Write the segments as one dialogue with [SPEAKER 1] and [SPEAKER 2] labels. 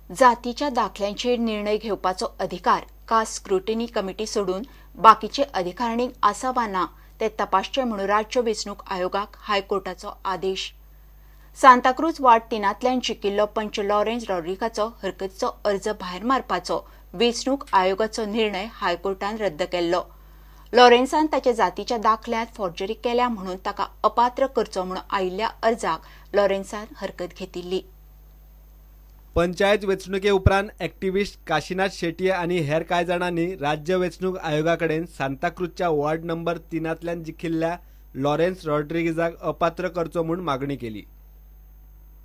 [SPEAKER 1] जातीच्या दाखल्यांचेर निर्णय घेवपाचो अधिकार कास्ट स्क्रुटिनी कमिटी सोडून बाकीचे अधिकारणींक आसा वा ना ते तपासचे म्हणून राज्य वेंचणूक आयोगाक हायकोर्टाचो आदेश. सांताक्रूज वार्ड 3 जिखिल्लो पंच लॉरेन्स रॉड्रिगाचो हरकतीचो अर्ज भायर मारपाचो वेंचणूक आयोगाचो निर्णय हायकोर्टान रद्द केल्लो. लॉरेन्सान ताच्या जातीच्या दाखल्यांत फॉर्जरी केल्या म्हणून ताका अपात्र करचो म्हणून आयिल्ल्या अर्जाक लॉरेन्सान हरकत घेतिल्ली.
[SPEAKER 2] पंचायत वेंचणुके उपरांत एक्टिविस्ट काशीनाथ शेट्ये आनी हेर कांय जाणांनी राज्य वेंचणूक आयोगा कडेन सांताक्रूजच्या वॉर्ड नंबर 3 जिखिल्ल्या लॉरेन्स रॉड्रिगीजाक अपात्र करचो म्हूण मागणी केली.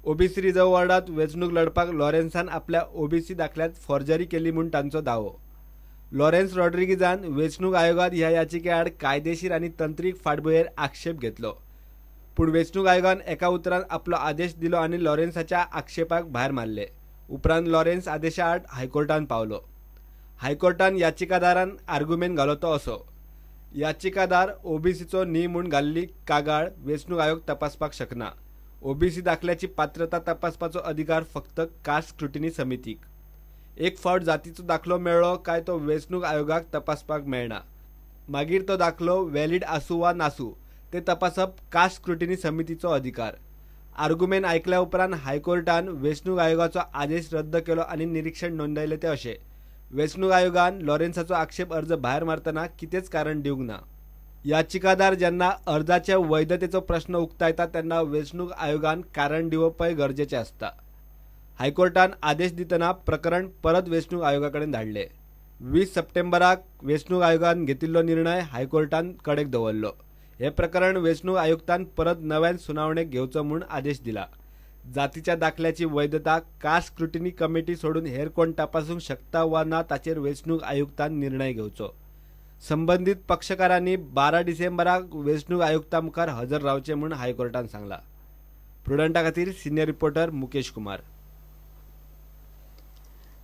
[SPEAKER 2] ओबीसी रिजर्व वॉर्डांत वेंचणूक लढपाक लॉरेन्सान आपल्या ओबीसी दाखल्यांत फॉर्जरी केली म्हूण तांचो दावो. लॉरेन्स रॉड्रिगीजान वेंचणूक आयोगात ह्या याचिके आड कायदेशीर आनी तंत्रीक फाटभुंयेर आक्षेप घेतलो, पूण वेंचणूक आयोगान एका उतरान आपलो आदेश दिलो आनी लॉरेन्साच्या आक्षेपाक भायर मारले. उपरांत लॉरेन्स आदेशा आड हायकोर्टान पावलो. हायकोर्टान याचिकादारान आर्ग्युमेंट घालो तो असो: याचिकादार ओबीसीचो न्ही म्हूण घाल्ली कागाळ वेंचणूक आयोग तपासपाक शकना. ओबीसी दाखल्याची पात्रता तपासपाचो अधिकार फक्त कास्ट स्क्रुटिनी समितीक. एक फावट जातीचो दाखलो मेळ्ळो काय तो वेंचणूक आयोगाक तपासपाक मेळना. मागीर तो दाखलो व्हॅलिड आसूं वा नासूं ते तपासप कास्ट स्क्रुटिनी समितीचो अधिकार. आर्ग्युमेंट आयकल्या उपरांत हायकोर्टान वेंचणूक आयोगाचो आदेश रद्द केलो आनी निरीक्षण नोंदयलें तें अशें: वेंचणूक आयोगान लॉरेन्साचो आक्षेप अर्ज भायर मारतना कितेंच कारण दिवंक ना. याचिकादार जेन्ना अर्जाचे वैधतेचो प्रश्न उक्तायता तेन्ना वेंचणूक आयोगान कारण दिवपय गरजेचें आसता. हायकोर्टान आदेश दितना प्रकरण परत वेंचणूक आयोगा कडेन धाडलें. 20 सप्टेंबराक वेंचणूक आयोगान घेतिल्लो निर्णय हायकोर्टान कडेक दवरलो. हे प्रकरण वेंचणूक आयुक्तान परत नव्यान सुनावणेक घेवचो म्हूण आदेश दिला. जातीच्या दाखल्याची वैधता कास्ट स्क्रुटिनी कमिटी सोडून हेर कोण तपासूंक शकता वा ना ताचेर वेंचणूक आयुक्तान निर्णय घेवचो. संबंदीत पक्षकारांनी 12 डिसेंबराक वेंचणूक आयुक्ता मुखार हजर रावचें म्हूण हायकोर्टान सांगला. प्रुडंटा खातीर सिनियर रिपोर्टर मुकेश कुमार.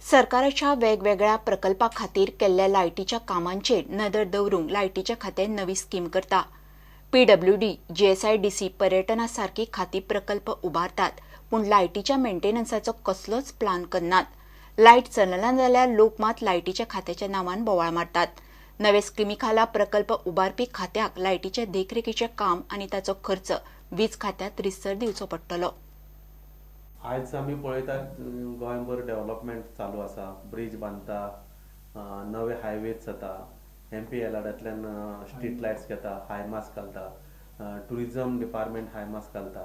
[SPEAKER 1] सरकाराच्या वेगवेगळ्या प्रकल्पा खातीर केल्ल्या लायटीच्या कामांचेर नदर दवरूंक लायटीच्या खातें नवी स्कीम करता. पीडब्ल्यूडी, जीएसआयडीसी पर्यटना सारकी खाती प्रकल्प उबारतात, पूण लायटीच्या मेंटेनन्साचो कसलोच प्लान करनात. लायट चलना जाल्यार लोक मात लायटीच्या खात्याच्या नांवान बोवाळ मारतात. नवे स्किमी खाला प्रकल्प उबारपी खात्याक लायटीच्या देखरेखीचें काम आनी ताचो खर्च वीज खात्यात रिसर दिवचो पडटलो.
[SPEAKER 3] आयज आमी पळयतात गोंयभर डेव्हलपमेंट चालू आसा, ब्रिज बांदता, नवे हायवेज जाता, एम पी एलआडांतल्यान स्ट्रीट लायट्स घेता, हाय मास्क घालता, टुरिजम डिपार्टमेंट हाय मास्क घालता,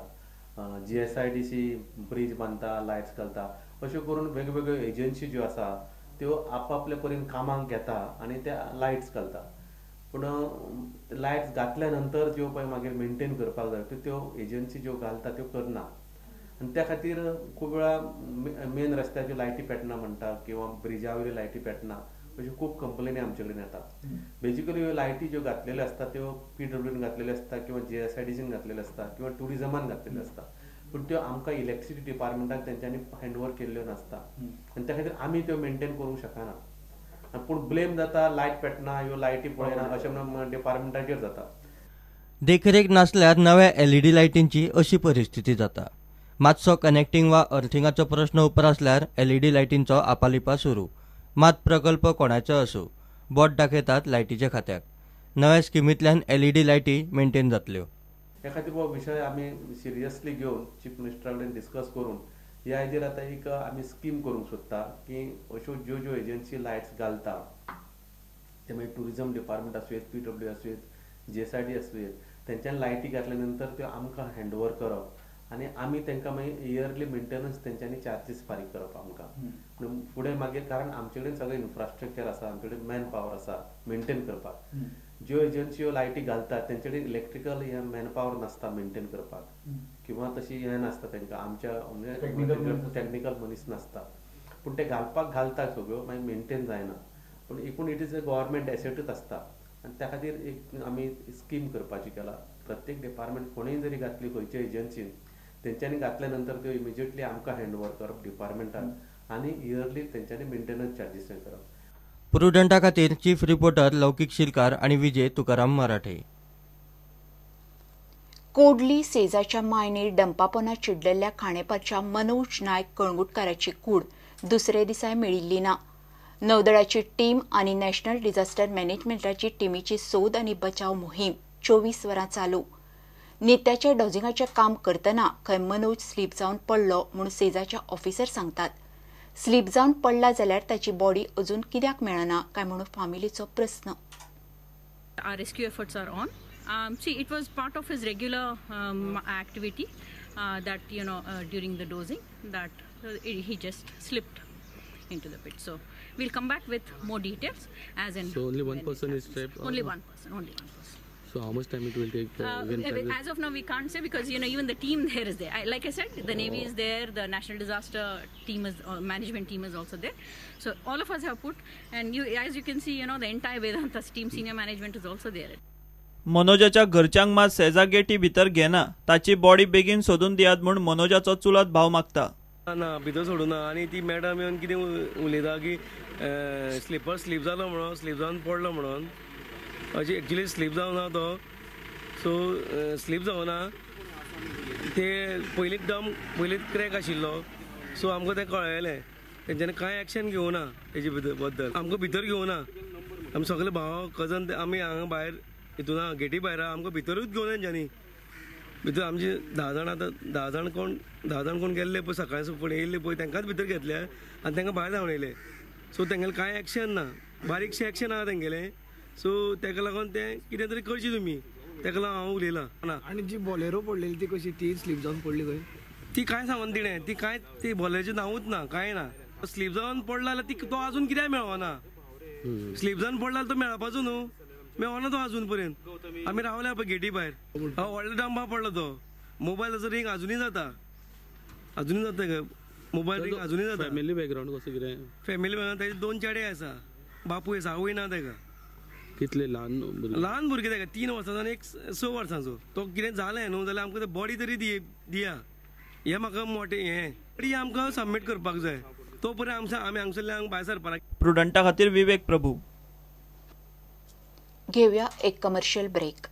[SPEAKER 3] जीएसआयडीसी ब्रिज बांदता, लायट्स घालता. अश्यो करून वेगवेगळ्यो एजन्सी ज्यो आसा त्यो आपआपले परीन कामाक घेता आनी त्या लायट्स घालता. पूण लायट्स घातल्या नंतर ज्यो पळय मागीर मेंटेन करपाक जाय त्यो एजन्सी ज्यो घालता त्यो करना आनी त्या खातीर खूब वेळा मेन रस्त्याच्यो लायटी पेटना म्हणटा किंवा ब्रिजा वयल्यो लायटी पेटना, अश्यो खूब कंप्लेनी आमचे कडेन येता. बेजिकली ह्यो लायटी ज्यो घातलेल्यो आसता त्यो पीडब्ल्यूडीन घातलेल्यो आसता किंवा जीएसआयडीसीन घातलेल्यो आसता किंवा टुरिजमान घातलेल्यो आसता, पूण त्यो आमकां इलेक्ट्रिसिटी डिपार्टमेंटाक तेंच्यांनी हँडओवर केल्ल्यो नासता आनी त्या खातीर आमी त्यो मेंटेन करूंक शकना. पूण ब्लेम जाता लायट पेटना, ह्यो लायटी पळयना अशें म्हणून डिपार्टमेंटाचेर जाता.
[SPEAKER 4] देखरेख नासल्यार नव्या एलईडी लायटींची अशी परिस्थिती जाता. मातसो कनेक्टिंग वा अर्थिंगाचो प्रश्न उप्रासल्यार एलईडी लायटींचो आपालिपा सुरू. मात प्रकल्प कोणाचो आसूं, बोट दाखयतात लायटीच्या खात्याक. नव्या स्किमींतल्यान एलईडी लायटी मेंटेन जातल्यो.
[SPEAKER 3] हे खातीर हो विशय आमी सिरियसली घेवन चीफ मिनिस्टरा कडेन डिस्कस करून ह्या हाजेर आतां एक आमी स्कीम करूंक सोदता की अश्यो ज्यो ज्यो एजन्सी लायट्स घालता ते मागीर टुरिजम डिपार्टमेंट आसूं येत, पीडब्ल्यू आसूं येत, जीएसआयडी आसूं येत, तेंच्यांनी लायटी घातल्या नंतर त्यो आमकां हँडओवर करप आनी आमी तांकां मागीर इयरली मेंटेनन्स तेंच्यांनी चार्जीस फारीक करप आमकां फुडें मागीर, कारण आमचे कडेन सगळें इन्फ्रास्ट्रक्चर आसा, आमचे कडेन मॅन पावर आसा मेंटेन करपाक. ज्यो एजन्सी लायटी घालतात तेंचे कडेन इलेक्ट्रिकल हे मॅन पावर नासता मेंटेन करपाक किंवा तशी हें नासता तांकां, आमच्या टॅक्निकल मनीस नासता, पूण ते घालपाक घालता सगळ्यो मागीर मेंटेन जायना. पूण एकूण it is a government एसेटूच आसता आनी त्या खातीर एक आमी स्कीम करपाची केला. प्रत्येक डिपार्टमेंट कोणूय जरी घातली खंयच्या एजन्सीन तेंच्यांनी घातल्या नंतर त्यो इमिजिएटली आमकां हँडओवर करप डिपार्टमेंटान आनी इयरली तेंच्यांनी मेंटेनन्स चार्जीस करप.
[SPEAKER 4] प्रुडंटा खातीर चीफ रिपोर्टर लौकीक शिलकार आनी विजय तुकाराम मराठे.
[SPEAKER 1] कोडली सेजाच्या मायनीर डंपापोना चिडलेल्या खाणेपाच्या मनोज नायक कळंगुटकाराची कूड दुसरे दिसाय मेळिल्ली ना. नौदळाची टीम आनी नॅशनल डिझास्टर मॅनेजमेंटाची टिमीची सोद आनी बचाव मोहीम 24 वरां चालू. नित्याच्या डॉझिंगाचें काम करतना खंय मनोज स्लीप जावन पडलो म्हूण सेजाचे ऑफिसर सांगतात. स्लीप जावन पडला जाल्यार ताची बॉडी अजून कित्याक मेळना काय म्हणून फामिलीचो प्रस्न.
[SPEAKER 5] Our rescue efforts are on. See, it was part of his regular activity that during the dozing that he just slipped into the pit. So we'll come back with more details as in.
[SPEAKER 6] So only one person is trapped.
[SPEAKER 5] Only one person. Only one person.
[SPEAKER 6] So how much time it will take?
[SPEAKER 5] As of now, we can't say because even the team there is there. Like I said, the Navy is there, the National Disaster team is management team is also there. So all of us have put, and you, as you can see, the entire Vedanta's team, senior management is also there.
[SPEAKER 7] मनोजाच्या घरच्यांक मात सेजा गेटी भितर घेना, ताची body बेगीन सोदून दियात म्हूण मनोजाचो चुलत भाव मागता.
[SPEAKER 8] ना भितर सोडूना आनी ती मॅडम येवन कितें उलयता की स्लिपर स्लीप जालो म्हणून, स्लीप जावन पडलो म्हणून. अशी एक्चुली स्लीप जावना तो, सो स्लीप जावना ते पयलींच दम पयलींच क्रॅक आशिल्लो. सो आमकां तें कळयलें, तेंच्यांनी कांय एक्शन घेवना तेजे बद्दल, आमकां भितर घेवना. आमी सगळे भाव कजन आमी हांगा भायर हितून गेटी भायर आमकां भितरूच घेवना तेंच्यांनी. भितर आमचे 10 जाण आतां 10 जाण कोण गेल्ले पळय सकाळी फुडें येयल्ले पळय तांकांच भितर घेतले आनी तांकां भायर धांवडयले. सो तेंगेलें कांय एक्शन ना, बारीकशें एक्शन आहा तेंगेलें. सो तेका लागून तें कितें तरी करचें तुमी, तेका लागून हांव उलयलां ना.
[SPEAKER 9] आनी जी बॉलेरो पडलेली ती कशी, ती स्लीप जावन पडली खंय?
[SPEAKER 8] ती कांय सांगून तिणें, ती कांय ती बॉलेराचें नांवूच ना, कांय ना. स्लीप जावन पडला जाल्यार ती तो आजून कित्याक मेळना? स्लीप जावन पडला तो मेळपाचो न्हू, मेळना तो आजून पर्यंत. आमी रावल्या पळय गेटी भायर, व्हडल्या डंबा पडलो तो. मोबायलाचो रिंग आजुनूय जाता, आजुनूय जाता मोबायल रिंग आजुनूय जाता.
[SPEAKER 6] फॅमिली बॅकग्रावंड कसो कितें?
[SPEAKER 8] फॅमिली बॅकग्रावंड ताजे 2 चेडे आसा, बापूय आसा, आवय ना ताका.
[SPEAKER 6] कितले ल्हान भुरगे?
[SPEAKER 8] ल्हान भुरगे ताका, 3 वर्सांचो आनी एक 6 वर्सांचो. तो कितें जालें न्हू जाल्यार आमकां बॉडी तरी दिया, हें म्हाका मोटें हें बॉडी आमकां सबमीट करपाक जाय. तो पर्यंत आमी हांगसरल्यान भायर सरपाक.
[SPEAKER 7] प्रुडंटा खातीर विवेक प्रभू.
[SPEAKER 1] घेवया एक कमर्शियल ब्रेक.